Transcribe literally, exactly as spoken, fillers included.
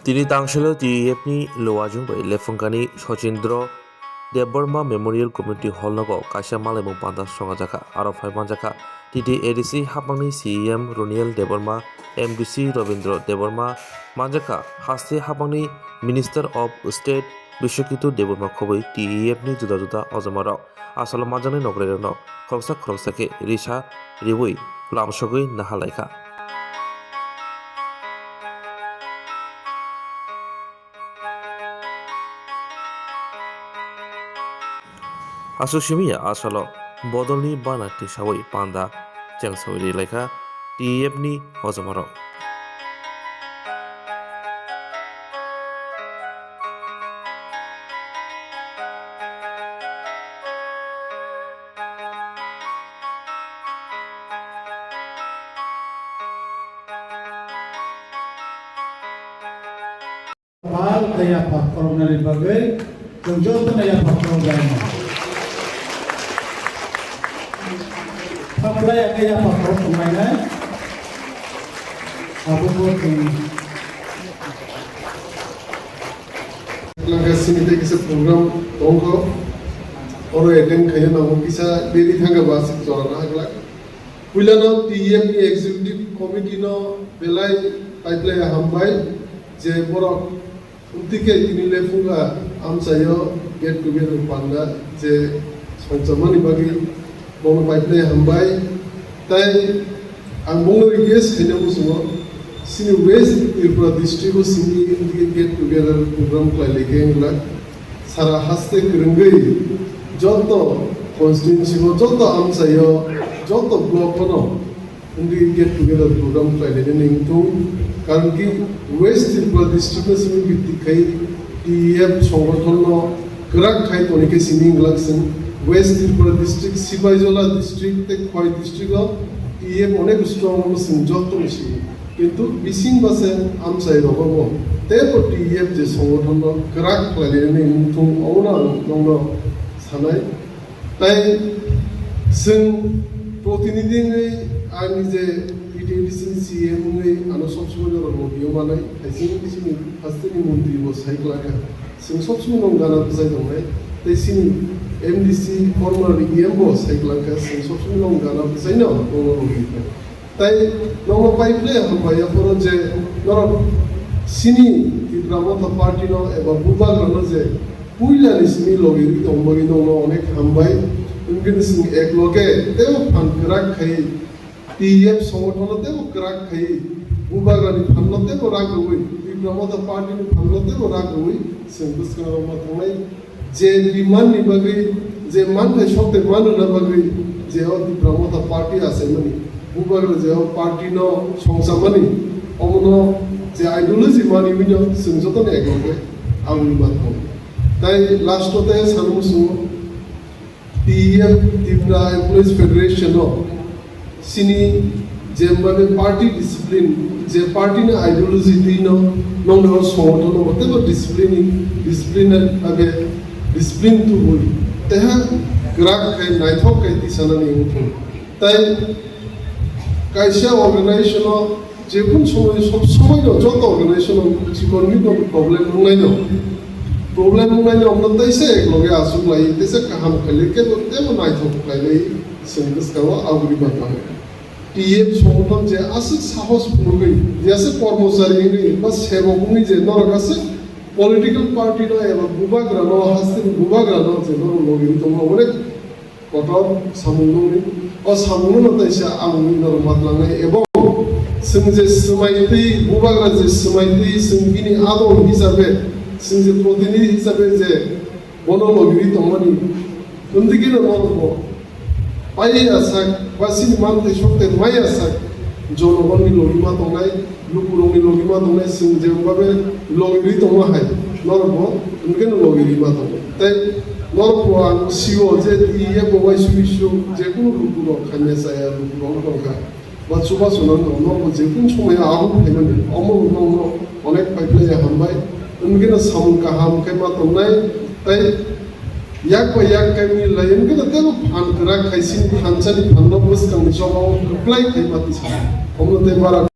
Tini tangselo T E F ni luajwng bai lephungkani Sochindro Debbarma Memorial Community Hall nogo kaisa malaimung panda songajak kha. Aro phai manjak kha T T A D C hapangni C E M Roniel Debbarma, M D C Robindra Debbarma, manjak kha haste hapangni Minister of State Biswaketu Debbarma khobwi T E F ni juda juda ojomarok. Asalo manjaknai nokrairokno khoroksa khoroksa khe risa riwi lamsogwi naha lai kha. Aswk simi ya asalo bodolni bana tisawi panda chengsawi ri lai kha T E F ni ojomarok. Pal khe yapha khoroknani bagwi chwng jotono yapha khorokjaima. Thaplai khe yapha khorok tonglainai. Abo bo chwng Sini tei kisa program tongkho. Oro attend khaina nango kisa deri thangkha ba aswk jora naha glak. Puilano T E F ni executive committee no belai pipeline hambai je borok Tike tini le phunga amchaio get together panda je songchamani bagwi bono pipeline hambai. Tai ang bono request khaina muchungo, sini West Tripura district o simi get together program khlai lai khe wngla sara haste kwrwngwi joto constituency o, joto amchaio, joto block o no Hindi get together program khlainani wngthung, karon ki West Tripura district no simi bhitti khai T E F songgothon no kwrak khai toni khe sini wngla chwng West Tripura district, Sipaijola district tei Khowai district o T E F onek strong no chwng joto no sini, kintu bising ba se amchai rogo bo teibo T E F je songgothon no kwrak khlainani wngthung, obono ang nongno sanai. Tai chwng protinidhi wngwi ani je T T A D C ni C E M wngwi ano sob somoi norok logi-o manai, hai chini chini hasteni montri bo sai kwlangkha, chwng sob somoi nong gana bwchai tongnai, tei chini M D C former E M bo sai kwlangkha, chwng sob somoi nong gana bwchaino nongno logi kha. Tai nokno pai ple hambai ya phoro je norok sini Tipra Motha Party no eba Bubagra no je puila ni simi logi ri tong bagwi nokno onek hambai. Wngkhe ni simi ek loge tebo phan kwrak khai T E F songothono tebo kwrak khai Bubagra ni phan no tebo rak rwi Tipra Motha Party ni phan no tebo rak rwi chwng bwskango ma thangnai. Je demand ni bagwi, je manthai sokte manrwna bagwi, je o Tipra Motha Party achaimani, Bubagra je o party no songchamani, omono je ideology manwi wino chwng jotono ekloge aboni mathang. Tai last o tai sanu muchungo, T E F, Tipra Employees Federation o Sini jembabe party discipline, je party ni ideology twi no nong nang songothono bo tebo discipline, discipline age discipline tubui teha kwrak khai naithok khai tisanani wngthung. Tai kaisa organization o jekun somoi sob somoi no joto organization o chikon ni no problem wngnai no. Problem wngnai no omno taisa ek loge asuk lai, taisa kaham khai lai, kebo tebo naithok khai lai. Chwng bwskango aboni bagwi T F songothono je aswk sahos phunugwi, je aswk kormochari wngwi ba sebok wngwi je norok aswk political party no eba bubagra no, hasteni bubagra no je norok logi wngwi tongo, onek kotor samung nungwi. O samung no taisa ang wngwi norok matlangnai ebong chwng je swmai twi, bubagra je swmai twi chwng bini adong hisabe, chwng je protinidhi hisabe je bono logi tongmani, wngwi khe norok bo pai ya sak, ba sini manthai sokte mai ya sak, jonogonni logi ma tongnai, lukurokni logi ma tongnai, chwng je babe logi tongma hai, norok bo wngwi khe logi ma tongnai. Tai norok bo ang sio je iya bo waisu isu je kunu lukurok khaina chaya, lukurok wng tongkha. Ba chubachu nang nokno bo je kunu somoyo abo phaimani, omo nokno onek paiplai ya hambai, wngkhe no samung kaham khe ma tongnai, tai yak bai yak khe wngwi lai, wngkhe no teibo phan kwrak khai sini thansani phanno bwskangni chobao kwplai khai ma tisa, omo tei bara.